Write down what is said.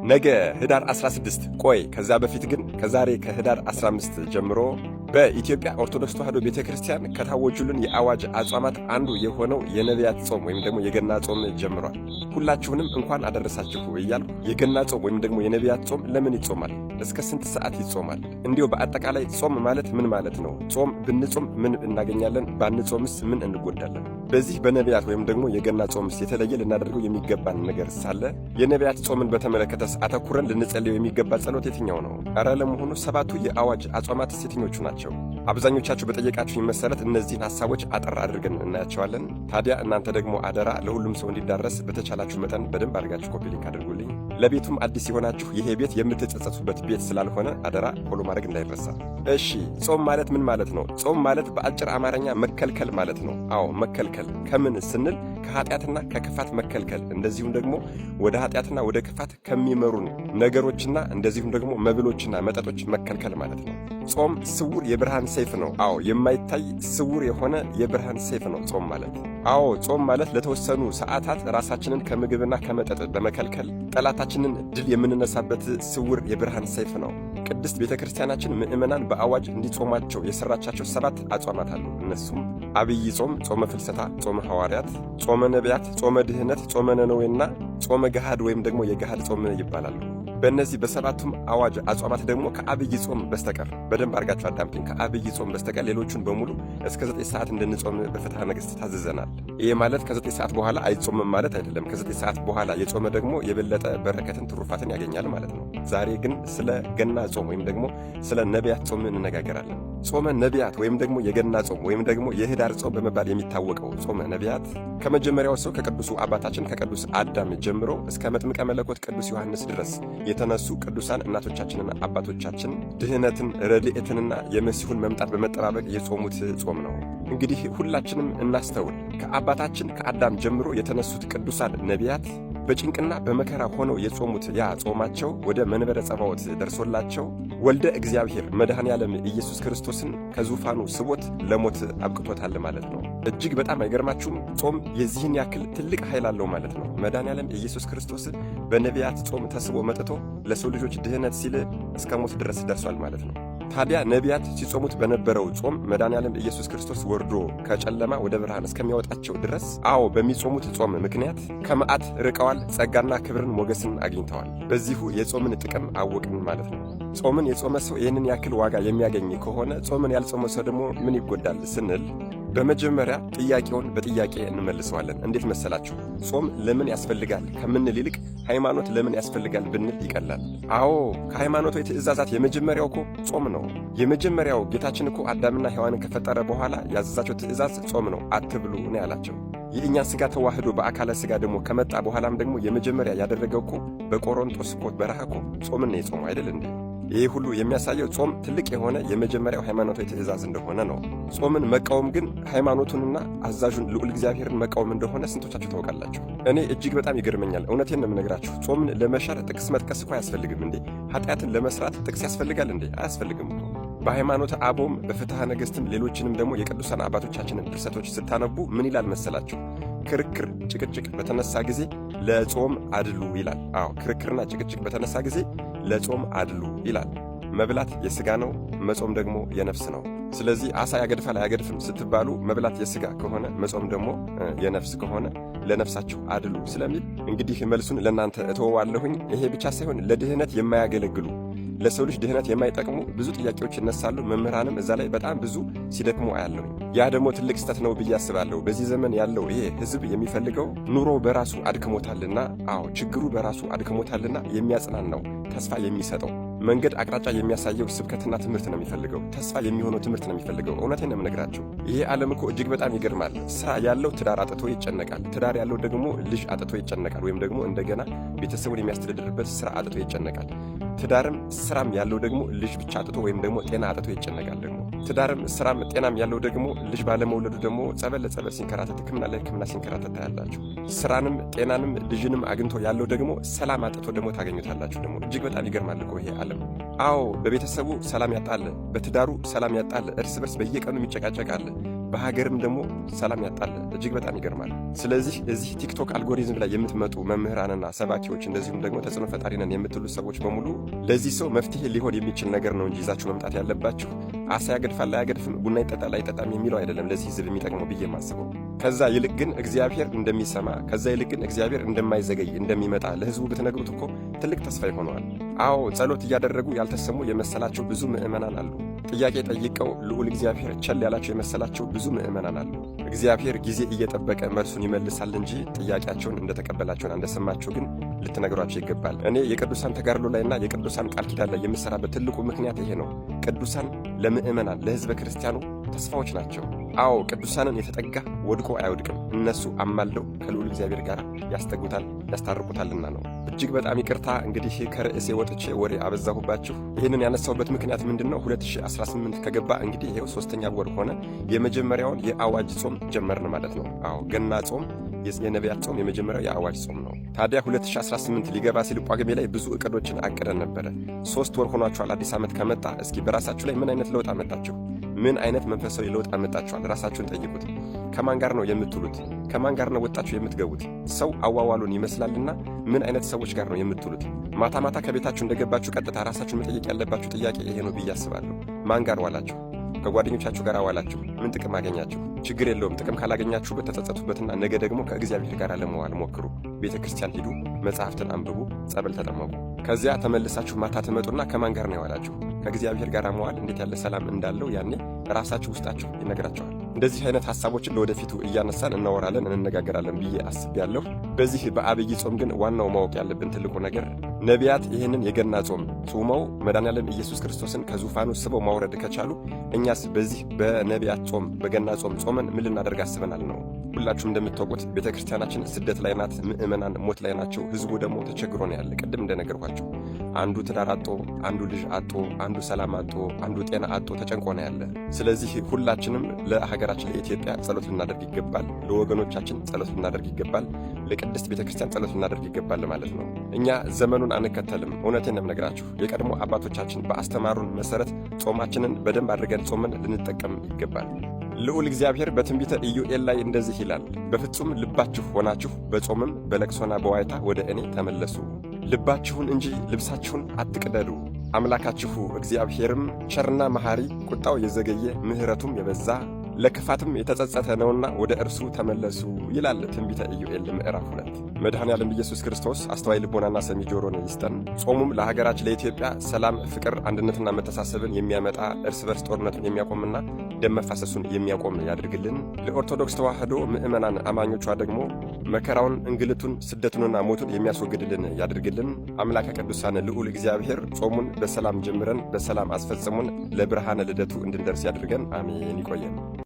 ነገ ህዳር 16፣ ቆይ ከዛ በፊት ግን ከዛሬ ከህዳር 15 ጀምሮ በኢትዮጵያ ኦርቶዶክስ ተዋሕዶ ቤተ ክርስቲያን ከታወጁልን የአዋጅ አጽዋማት አንዱ የሆነው የነቢያት ጾም ወይም ደግሞ የገና ጾም ጀምሯል። ሁላችሁንም እንኳን አደረሳችሁ እያልኩ የገና ጾም ወይም ደግሞ የነቢያት ጾም ለምን ይጾማል? እስከ ስንት ሰዓት ይጾማል? እንዲሁ በአጠቃላይ ጾም ማለት ምን ማለት ነው? ጾም ብንጾም ምን እናገኛለን? ባንጾምስ ምን እንጎዳለን? በዚህ በነቢያት ወይም ደግሞ የገና ጾምስ የተለየ ልናደርገው የሚገባን ነገር ሳለ የነቢያት ጾምን በተመለከተስ አተኩረን ልንጸልየው የሚገባ ጸሎት የትኛው ነው? ኧረ ለመሆኑ ሰባቱ የአዋጅ አጽዋማትስ የትኞቹ ናቸው? አብዛኞቻችሁ በጠየቃችሁኝ መሰረት እነዚህን ሐሳቦች አጠር አድርገን እናያቸዋለን። ታዲያ እናንተ ደግሞ አደራ ለሁሉም ሰው እንዲዳረስ በተቻላችሁ መጠን በደንብ አድርጋችሁ copy link አድርጉልኝ። ለቤቱም አዲስ የሆናችሁ ይሄ ቤት የምትጸጸቱበት ቤት ስላልሆነ አደራ follow ማድረግ እንዳይረሳ። እሺ፣ ጾም ማለት ምን ማለት ነው? ጾም ማለት በአጭር አማርኛ መከልከል ማለት ነው። አዎ መከልከል ከምን ስንል ከኃጢአትና ከክፋት መከልከል፣ እንደዚሁም ደግሞ ወደ ኃጢአትና ወደ ክፋት ከሚመሩን ነገሮችና እንደዚሁም ደግሞ መብሎችና መጠጦች መከልከል ማለት ነው። ጾም ስውር የብርሃን ሰይፍ ነው። አዎ የማይታይ ስውር የሆነ የብርሃን ሰይፍ ነው ጾም ማለት። አዎ ጾም ማለት ለተወሰኑ ሰዓታት ራሳችንን ከምግብና ከመጠጥ በመከልከል ጠላታችንን ድል የምንነሳበት ስውር የብርሃን ሰይፍ ነው። ቅድስት ቤተ ክርስቲያናችን ምዕመናን በአዋጅ እንዲጾሟቸው የሠራቻቸው 7 አጽዋማት አሉ። እነሱም አብይ ጾም፣ ጾመ ፍልሰታ፣ ጾመ ሐዋርያት፣ ጾመ ነቢያት፣ ጾመ ድህነት፣ ጾመ ነነዌና ጾመ ገሃድ ወይም ደግሞ የገሃድ ጾም ይባላሉ። በእነዚህ በሰባቱም አዋጅ አጽዋማት ደግሞ ከአብይ ጾም በስተቀር፣ በደንብ አድርጋችሁ አዳምጡኝ፣ ከአብይ ጾም በስተቀር ሌሎቹን በሙሉ እስከ 9 ሰዓት እንድንጾም በፍትሐ ነገሥት ታዝዘናል። ይህ ማለት ከ9 ሰዓት በኋላ አይጾምም ማለት አይደለም። ከ9 ሰዓት በኋላ የጾመ ደግሞ የበለጠ በረከትን ትሩፋትን ያገኛል ማለት ነው። ዛሬ ግን ስለ ገና ጾም ወይም ደግሞ ስለ ነቢያት ጾም እንነጋገራለን። ጾመ ነቢያት ወይም ደግሞ የገና ጾም ወይም ደግሞ የህዳር ጾም በመባል የሚታወቀው ጾመ ነቢያት ከመጀመሪያው ሰው ከቅዱሱ አባታችን ከቅዱስ አዳም ጀምሮ እስከ መጥምቀ መለኮት ቅዱስ ዮሐንስ ድረስ የተነሱ ቅዱሳን እናቶቻችንና አባቶቻችን ድህነትን፣ ረድኤትንና የመሲሁን መምጣት በመጠባበቅ የጾሙት ጾም ነው። እንግዲህ ሁላችንም እናስተውል። ከአባታችን ከአዳም ጀምሮ የተነሱት ቅዱሳን ነቢያት በጭንቅና በመከራ ሆነው የጾሙት ያ ጾማቸው ወደ መንበረ ጸባዖት ደርሶላቸው ወልደ እግዚአብሔር መድኃኔ ዓለም ኢየሱስ ክርስቶስን ከዙፋኑ ስቦት ለሞት አብቅቶታል ማለት ነው። እጅግ በጣም አይገርማችሁም? ጾም የዚህን ያክል ትልቅ ኃይል አለው ማለት ነው። መድኃኔ ዓለም ኢየሱስ ክርስቶስ በነቢያት ጾም ተስቦ መጥቶ ለሰው ልጆች ድህነት ሲል እስከ ሞት ድረስ ደርሷል ማለት ነው። ታዲያ ነቢያት ሲጾሙት በነበረው ጾም መድኃኔ ዓለም ኢየሱስ ክርስቶስ ወርዶ ከጨለማ ወደ ብርሃን እስከሚያወጣቸው ድረስ፣ አዎ በሚጾሙት ጾም ምክንያት ከመዓት ርቀዋል፣ ጸጋና ክብርን ሞገስን አግኝተዋል። በዚሁ የጾምን ጥቅም አወቅን ማለት ነው። ጾምን የጾመ ሰው ይህንን ያክል ዋጋ የሚያገኝ ከሆነ ጾምን ያልጾመ ሰው ደግሞ ምን ይጎዳል ስንል በመጀመሪያ ጥያቄውን በጥያቄ እንመልሰዋለን። እንዴት መሰላችሁ? ጾም ለምን ያስፈልጋል ከምንል ይልቅ ሃይማኖት ለምን ያስፈልጋል ብንል ይቀላል። አዎ ከሃይማኖታዊ ትእዛዛት የመጀመሪያው እኮ ጾም ነው። የመጀመሪያው ጌታችን እኮ አዳምና ሔዋንን ከፈጠረ በኋላ ያዘዛቸው ትእዛዝ ጾም ነው። አትብሉ ነው ያላቸው። የእኛን ሥጋ ተዋህዶ በአካለ ሥጋ ደግሞ ከመጣ በኋላም ደግሞ የመጀመሪያ ያደረገው እኮ በቆሮንጦስ እኮ በረሃ እኮ ጾምን ነው የጾመው አይደል እንዴ? ይህ ሁሉ የሚያሳየው ጾም ትልቅ የሆነ የመጀመሪያው ሃይማኖታዊ ትእዛዝ እንደሆነ ነው። ጾምን መቃወም ግን ሃይማኖቱንና አዛዡን ልዑል እግዚአብሔርን መቃወም እንደሆነ ስንቶቻችሁ ታውቃላችሁ? እኔ እጅግ በጣም ይገርመኛል። እውነቴን ነው የምነግራችሁ። ጾምን ለመሻር ጥቅስ መጥቀስ እኮ አያስፈልግም እንዴ? ኃጢአትን ለመስራት ጥቅስ ያስፈልጋል እንዴ? አያስፈልግም እኮ። በሃይማኖተ አበውም በፍትሐ ነገሥትም ሌሎችንም ደግሞ የቅዱሳን አባቶቻችንን ድርሰቶች ስታነቡ ምን ይላል መሰላችሁ? ክርክር፣ ጭቅጭቅ በተነሳ ጊዜ ለጾም አድሉ ይላል። አዎ ክርክርና ጭቅጭቅ በተነሳ ጊዜ ለጾም አድሉ ይላል። መብላት የሥጋ ነው፣ መጾም ደግሞ የነፍስ ነው። ስለዚህ አሳ ያገድፋል አያገድፍም ስትባሉ መብላት የሥጋ ከሆነ መጾም ደግሞ የነፍስ ከሆነ ለነፍሳችሁ አድሉ ስለሚል እንግዲህ መልሱን ለእናንተ እተወዋለሁኝ። ይሄ ብቻ ሳይሆን ለድህነት የማያገለግሉ፣ ለሰው ልጅ ድህነት የማይጠቅሙ ብዙ ጥያቄዎች ይነሳሉ። መምህራንም እዛ ላይ በጣም ብዙ ሲደክሙ አያለሁኝ። ያ ደግሞ ትልቅ ስህተት ነው ብዬ አስባለሁ። በዚህ ዘመን ያለው ይሄ ህዝብ የሚፈልገው ኑሮ በራሱ አድክሞታልና፣ አዎ ችግሩ በራሱ አድክሞታልና የሚያጽናናው፣ ተስፋ የሚሰጠው፣ መንገድ አቅጣጫ የሚያሳየው ስብከትና ትምህርት ነው የሚፈልገው። ተስፋ የሚሆነው ትምህርት ነው የሚፈልገው። እውነቴን ነው የምነግራችሁ። ይሄ ዓለም እኮ እጅግ በጣም ይገርማል። ስራ ያለው ትዳር አጥቶ ይጨነቃል። ትዳር ያለው ደግሞ ልጅ አጥቶ ይጨነቃል። ወይም ደግሞ እንደገና ቤተሰቡን የሚያስተዳድርበት ስራ አጥቶ ይጨነቃል። ትዳርም ስራም ያለው ደግሞ ልጅ ብቻ አጥቶ ወይም ደግሞ ጤና አጥቶ ይጨነቃል። ደግሞ ትዳርም ስራም ጤናም ያለው ደግሞ ልጅ ባለመውለዱ ደግሞ ጸበል ለጸበል ሲንከራተት፣ ሕክምና ለሕክምና ሲንከራተት ታያላችሁ። ስራንም ጤናንም ልጅንም አግኝቶ ያለው ደግሞ ሰላም አጥቶ ደግሞ ታገኙታላችሁ። ደግሞ እጅግ በጣም ይገርማል እኮ ይሄ ዓለም። አዎ በቤተሰቡ ሰላም ያጣለ፣ በትዳሩ ሰላም ያጣለ፣ እርስ በርስ በየቀኑ የሚጨቃጨቅ አለ። በሀገርም ደግሞ ሰላም ያጣል። እጅግ በጣም ይገርማል። ስለዚህ እዚህ ቲክቶክ አልጎሪዝም ላይ የምትመጡ መምህራንና ሰባኪዎች እንደዚሁም ደግሞ ተጽዕኖ ፈጣሪ ነን የምትሉ ሰዎች በሙሉ ለዚህ ሰው መፍትሄ ሊሆን የሚችል ነገር ነው እንጂ ይዛችሁ መምጣት ያለባችሁ አሳ ያገድፋል አያገድፍም፣ ቡና ይጠጣል አይጠጣም የሚለው አይደለም ለዚህ ህዝብ የሚጠቅመው ብዬ የማስበው። ከዛ ይልቅ ግን እግዚአብሔር እንደሚሰማ፣ ከዛ ይልቅ ግን እግዚአብሔር እንደማይዘገይ እንደሚመጣ ለህዝቡ ብትነግሩት እኮ ትልቅ ተስፋ ይሆነዋል። አዎ፣ ጸሎት እያደረጉ ያልተሰሙ የመሰላቸው ብዙ ምዕመናን አሉ። ጥያቄ ጠይቀው ልዑል እግዚአብሔር ቸል ያላቸው የመሰላቸው ብዙ ምዕመናን አሉ። እግዚአብሔር ጊዜ እየጠበቀ መልሱን ይመልሳል እንጂ ጥያቄያቸውን እንደተቀበላቸውና እንደሰማቸው ግን ልትነግሯቸው ይገባል። እኔ የቅዱሳን ተጋድሎ ላይና የቅዱሳን ቃል ኪዳን ላይ የምሰራበት ትልቁ ምክንያት ይሄ ነው። ቅዱሳን ለምዕመናን ለሕዝበ ክርስቲያኑ ተስፋዎች ናቸው። አዎ፣ ቅዱሳንን የተጠጋ ወድቆ አይወድቅም። እነሱ አማልደው ከልዑል እግዚአብሔር ጋር ያስጠጉታል ያስታርቁታልና ነው። እጅግ በጣም ይቅርታ እንግዲህ ከርዕሴ ወጥቼ ወሬ አበዛሁባችሁ። ይህንን ያነሳሁበት ምክንያት ምንድን ነው? 2018 ከገባ እንግዲህ ይኸው ሶስተኛ ወር ሆነ። የመጀመሪያውን የአዋጅ ጾም ጀመርን ማለት ነው። አዎ፣ ገና ጾም፣ የነቢያት ጾም የመጀመሪያው የአዋጅ ጾም ነው። ታዲያ 2018 ሊገባ ሲል ጳጉሜ ላይ ብዙ እቅዶችን አቅደን ነበረ። 3 ወር ሆኗችኋል አዲስ ዓመት ከመጣ። እስኪ በራሳችሁ ላይ ምን አይነት ለውጥ አመጣችሁ? ምን አይነት መንፈሳዊ ለውጥ አመጣችኋል? ራሳችሁን ጠይቁት። ከማን ጋር ነው የምትውሉት? ከማን ጋር ነው ወጣችሁ የምትገቡት? ሰው አዋዋሉን ይመስላልና ምን አይነት ሰዎች ጋር ነው የምትውሉት? ማታ ማታ ከቤታችሁ እንደገባችሁ ቀጥታ ራሳችሁን መጠየቅ ያለባችሁ ጥያቄ ይሄ ነው ብዬ አስባለሁ። ማን ጋር ዋላችሁ? ከጓደኞቻችሁ ጋር ዋላችሁ? ምን ጥቅም አገኛችሁ? ችግር የለውም። ጥቅም ካላገኛችሁበት ተጸጸቱበትና ነገ ደግሞ ከእግዚአብሔር ጋር ለመዋል ሞክሩ። ቤተ ክርስቲያን ሂዱ፣ መጽሐፍትን አንብቡ፣ ጸበል ተጠመቁ። ከዚያ ተመልሳችሁ ማታ ትመጡና ከማን ጋር ነው የዋላችሁ? ከእግዚአብሔር ጋር መዋል እንዴት ያለ ሰላም እንዳለው ያኔ ራሳችሁ ውስጣችሁ ይነግራችኋል። እንደዚህ አይነት ሀሳቦችን ለወደፊቱ እያነሳን እናወራለን፣ እንነጋገራለን ብዬ አስቤያለሁ። በዚህ በአብይ ጾም ግን ዋናው ማወቅ ያለብን ትልቁ ነገር ነቢያት ይህንን የገና ጾም ጾመው መድኃኔዓለም ኢየሱስ ክርስቶስን ከዙፋኑ ስበው ማውረድ ከቻሉ እኛስ በዚህ በነቢያት ጾም በገና ጾም ጾመን ምን ልናደርግ አስበናል ነው። ሁላችሁም እንደምታውቁት ቤተ ክርስቲያናችን ስደት ላይ ናት። ምእመናን ሞት ላይ ናቸው። ህዝቡ ደግሞ ተቸግሮ ነው ያለ። ቅድም እንደነገርኳቸው አንዱ ትዳር አጦ፣ አንዱ ልጅ አጦ፣ አንዱ ሰላም አጦ፣ አንዱ ጤና አጦ ተጨንቆ ነው ያለ። ስለዚህ ሁላችንም ለሀገራችን ለኢትዮጵያ ጸሎት ልናደርግ ይገባል። ለወገኖቻችን ጸሎት ልናደርግ ይገባል። ለቅድስት ቤተ ክርስቲያን ጸሎት ልናደርግ ይገባል ማለት ነው። እኛ ዘመኑን አንከተልም። እውነቴን ነው የምነግራችሁ። የቀድሞ አባቶቻችን በአስተማሩን መሰረት ጾማችንን በደንብ አድርገን ጾምን ልንጠቀም ይገባል። ልዑል እግዚአብሔር በትንቢተ ኢዩኤል ላይ እንደዚህ ይላል፣ በፍጹም ልባችሁ ሆናችሁ በጾምም በለቅሶና በዋይታ ወደ እኔ ተመለሱ፣ ልባችሁን እንጂ ልብሳችሁን አትቅደዱ። አምላካችሁ እግዚአብሔርም ቸርና መሐሪ፣ ቁጣው የዘገየ ምሕረቱም የበዛ ለክፋትም የተጸጸተ ነውና ወደ እርሱ ተመለሱ ይላል ትንቢተ ኢዩኤል ምዕራፍ 2። መድኃኔ ዓለም ኢየሱስ ክርስቶስ አስተዋይ ልቦናና ሰሚ ጆሮን ይስጠን። ጾሙም ለሀገራችን ለኢትዮጵያ ሰላም፣ ፍቅር፣ አንድነትና መተሳሰብን የሚያመጣ እርስ በርስ ጦርነቱን የሚያቆምና ደም መፋሰሱን የሚያቆም ያድርግልን። ለኦርቶዶክስ ተዋሕዶ ምእመናን አማኞቿ ደግሞ መከራውን፣ እንግልቱን፣ ስደቱንና ሞቱን የሚያስወግድልን ያድርግልን። አምላከ ቅዱሳን ልዑል እግዚአብሔር ጾሙን በሰላም ጀምረን በሰላም አስፈጽሙን ለብርሃነ ልደቱ እንድንደርስ ያድርገን። አሜን። ይቆየን።